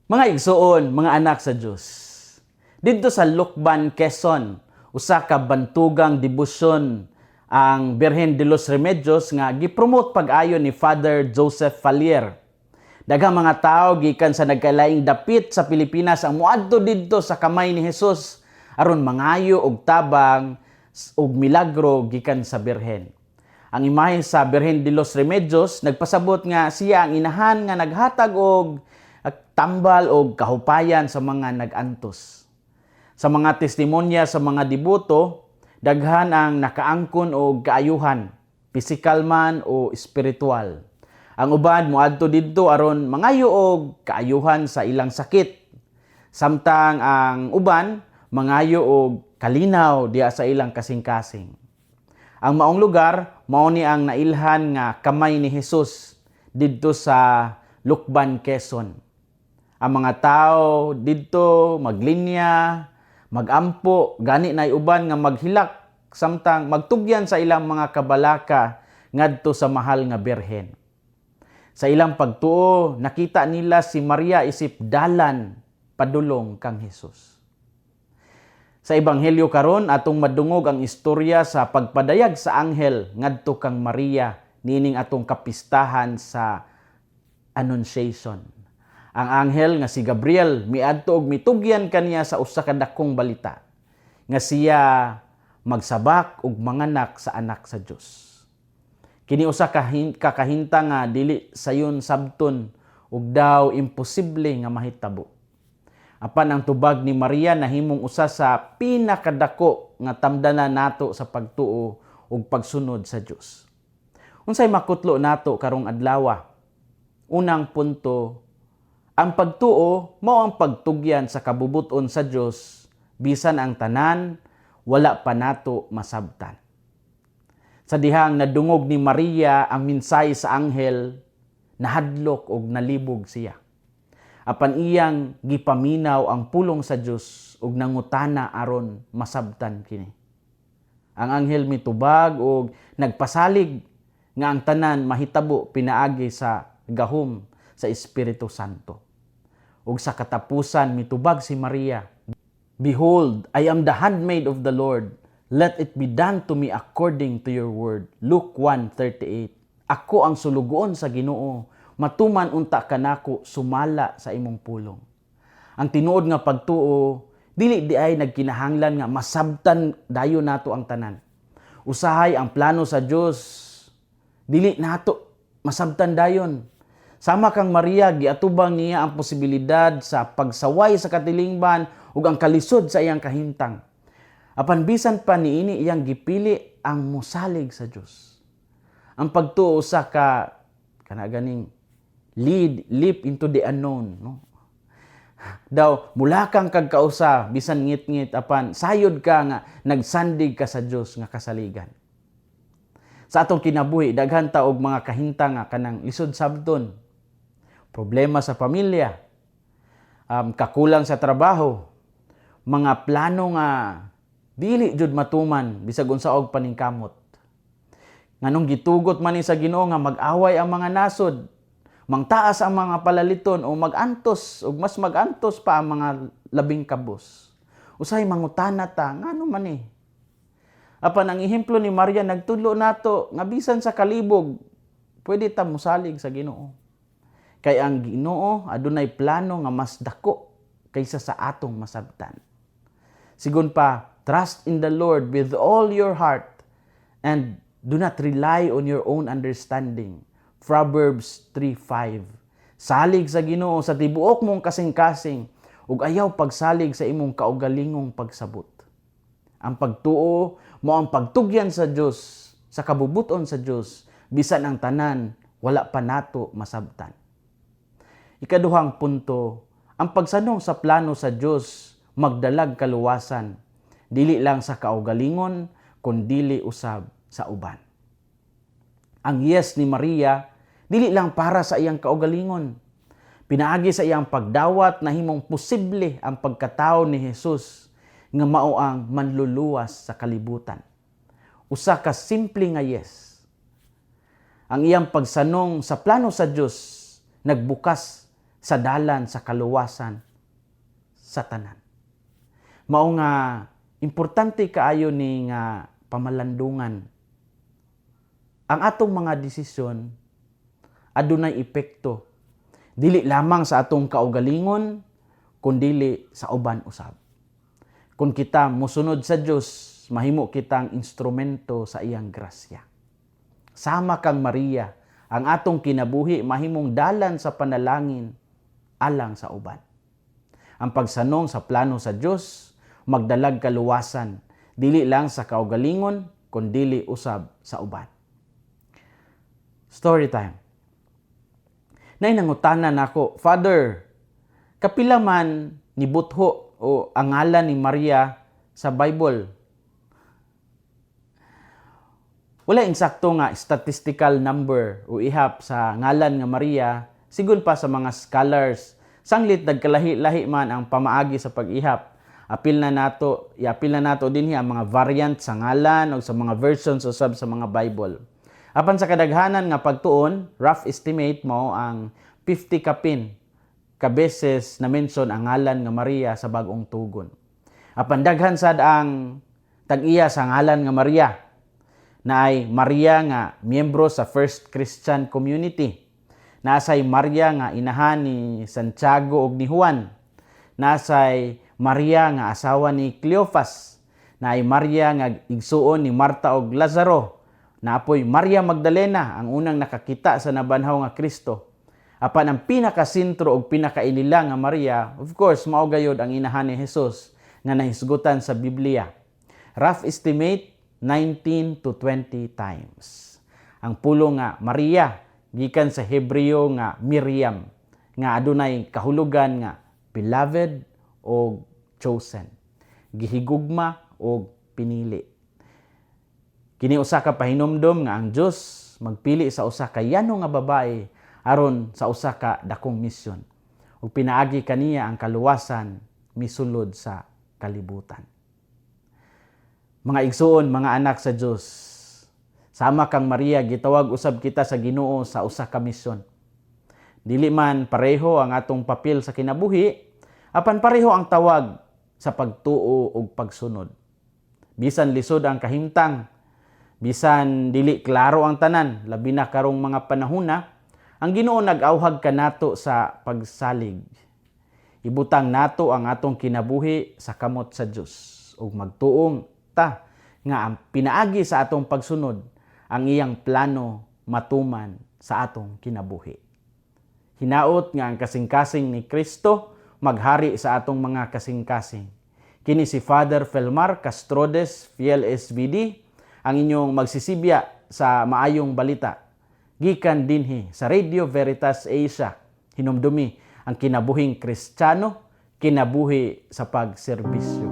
Mga igsuon, mga anak sa Dios. Didto sa Lucban, Quezon, usa ka bantugang debosyon ang Birhen de los Remedios nga gipromote pag-ayo ni Father Joseph Falier. Daghang mga tao gikan sa nagkalaing dapit sa Pilipinas ang moadto didto sa kamay ni Jesus aron mangayo og tabang ug milagro gikan sa Birhen. Ang imahe sa Birhen de los Remedios nagpasabot nga siya ang inahan nga naghatag og tambal og kahupayan sa mga nag-antos. Sa mga testimonya sa mga deboto, daghan ang nakaangkon og kaayuhan, pisikal man o espiritual. Ang uban moadto didto aron mangayo og kaayuhan sa ilang sakit. Samtang ang uban mangayo og kalinaw diha sa ilang kasing-kasing. Ang maong lugar mao ni ang nailhan nga kamay ni Jesus didto sa Lucban, Quezon. Ang mga tao didto maglinya, magampo, gani na uban nga maghilak samtang magtugyan sa ilang mga kabalaka ngadto sa mahal nga Birhen. Sa ilang pagtuo, nakita nila si Maria isip dalan padulong kang Jesus. Sa Ebanghelyo karon, atong madungog ang istorya sa pagpadayag sa anghel ngadto kang Maria niining atong kapistahan sa Annunciation. Ang anghel nga si Gabriel miadto og mitugyan kaniya sa usa ka dakong balita nga siya magsabak og manganak sa anak sa Dios. Kini usa ka kakahintang nga dili sayon sabton ug daw imposible nga mahitabo. Apan ang tubag ni Maria nahimong usa sa pinakadako nga tamdanan nato sa pagtuo ug pagsunod sa Dios. Unsay makutlo nato karong adlaw? Unang punto, ang pagtuo mao ang pagtugyan sa kabubut-on sa Dios bisan ang tanan wala pa nato masabtan. Sa dihang nadungog ni Maria ang mensahe sa anghel, nahadlok og nalibog siya. Apan iyang gipaminaw ang pulong sa Dios ug nangutana aron masabtan kini. Ang anghel mitubag og nagpasalig nga ang tanan mahitabo pinaagi sa gahom sa Espiritu Santo. Ug sa katapusan mitubag si Maria, "Behold, I am the handmaid of the Lord. Let it be done to me according to your word." Luke 1:38. Ako ang sulugoon sa Ginoo, matuman unta kanako sumala sa imong pulong. Ang tinuod nga pagtuo, dili diay nagkinahanglan nga masabtan dayon nato ang tanan. Usahay ang plano sa Dios, dili nato masabtan dayon. Sama kang Maria, giatubang niya ang posibilidad sa pagsaway sa katilingban ug ang kalisod sa iyang kahimtang. Apan bisan pa niini, iyang gipili ang mosalig sa Dios. Ang pagtuo usa ka kana ganing leap into the unknown, no? Daw mulakang kag kausa bisan ngit-ngit, apan sayod ka nga nagsandig ka sa Dios nga kasaligan. Sa atong kinabuhi, daghan ta og mga kahintang nga kanang lisod sabton. Problema sa pamilya, kakulang sa trabaho, mga plano nga dili jud matuman bisag unsa og paningkamot. Nganong gitugot man ni sa Ginoo nga mag-away ang mga nasod, mangtaas ang mga palaliton o mag-antos ug mas mag-antos pa ang mga labing kabos? Usahay mangutana ta, ngano man ni? Apan ang ehemplo ni Maria nagtudlo nato nga bisan sa kalibog, pwede ta mosalig sa Ginoo. Kay ang Ginoo adunay plano nga mas dako kaysa sa atong masabtan. Sigon pa, trust in the Lord with all your heart and do not rely on your own understanding. Proverbs 3:5. Salig sa Ginoo sa tibuok mong kasing-kasing ug ayaw pagsalig sa imong kaugalingong pagsabot. Ang pagtuo mao ang pagtugyan sa Dios, sa kabubuton sa Dios, bisan ang tanan wala pa nato masabtan. Ikaduhang punto, ang pagsanong sa plano sa Dios magdalag kaluwasan, dili lang sa kaugalingon kundili usab sa uban. Ang yes ni Maria dili lang para sa iyang kaugalingon. Pinaagi sa iyang pagdawat, nahimong posible ang pagkatao ni Jesus nga mao ang manluluwas sa kalibutan. Usa ka simple nga yes. Ang iyang pagsanong sa plano sa Dios nagbukas sa dalan sa kaluwasan sa tanan. Mao nga importante kaayo ni nga pamalandungan. Ang atong mga desisyon adunay epekto dili lamang sa atong kaugalingon kundili sa uban usab. Kung kita mosunod sa Dios, mahimo kitang instrumento sa iyang grasya. Sama kang Maria, ang atong kinabuhi mahimong dalan sa panalangin alang sa uban. Ang pagsanong sa plano sa Dios magdalag kaluwasan dili lang sa kaugalingon kundili usab sa uban. Story time. Nay nangutana nako, "Father, kapila man ni butho o ang ngalan ni Maria sa Bible?" Wala insakto nga statistical number o ihap sa ngalan nga Maria sigon pa sa mga scholars. Sanglit nagkalahi-lahi man ang pamaagi sa pag-ihap. Apil na nato, iapil na nato dinhi ang mga variant sa ngalan o sa mga versions usab sa mga Bible. Apan sa kadaghanan nga pagtuon, rough estimate mao ang 50 kapin ka beses na mention ang ngalan nga Maria sa Bag-ong Tugon. Apan daghan sad ang tag-iya sa ngalan nga Maria, naay Maria nga miyembro sa First Christian Community. Naasay Maria nga inahan ni Santiago ug ni Juan. Naasay Maria nga asawa ni Cleophas. Naay Maria nga igsuon ni Marta ug Lazaro. Naapoy Maria Magdalena, ang unang nakakita sa nabanhaw nga Kristo. Apan ang pinakasentro ug pinakailila nga Maria, of course, mao gayod ang inahan ni Jesus nga nahisgutan sa Biblia. Rough estimate, 19 to 20 times. Ang pulong nga Maria gikan sa Hebreo nga Miriam nga adunay kahulugan nga beloved o chosen. Gihigugma o pinili. Kini usa ka pahinumdom nga ang Dios magpili sa usa ka yano nga babae aron sa usa ka dakong misyon. Ug pinaagi kaniya ang kaluwasan misulod sa kalibutan. Mga igsuon, mga anak sa Dios, sama kang Maria, gitawag usab kita sa Ginoo sa usa ka misyon. Dili man pareho ang atong papel sa kinabuhi, apan pareho ang tawag sa pagtuo ug pagsunod. Bisan lisod ang kahimtang, bisan dili klaro ang tanan, labi na karong mga panahona, ang Ginoo nag-awhag kanato sa pagsalig. Ibutang nato ang atong kinabuhi sa kamot sa Dios ug magtuong ta nga ang pinaagi sa atong pagsunod, ang iyang plano matuman sa atong kinabuhi. Hinaot nga ang kasing-kasing ni Kristo maghari sa atong mga kasing-kasing. Kini si Father Felmar Castrodes, Fiel SVD, ang inyong magsisibya sa maayong balita. Gikan dinhi sa Radio Veritas Asia. Hinumdumi ang kinabuhing Kristiyano, kinabuhi sa pagserbisyo.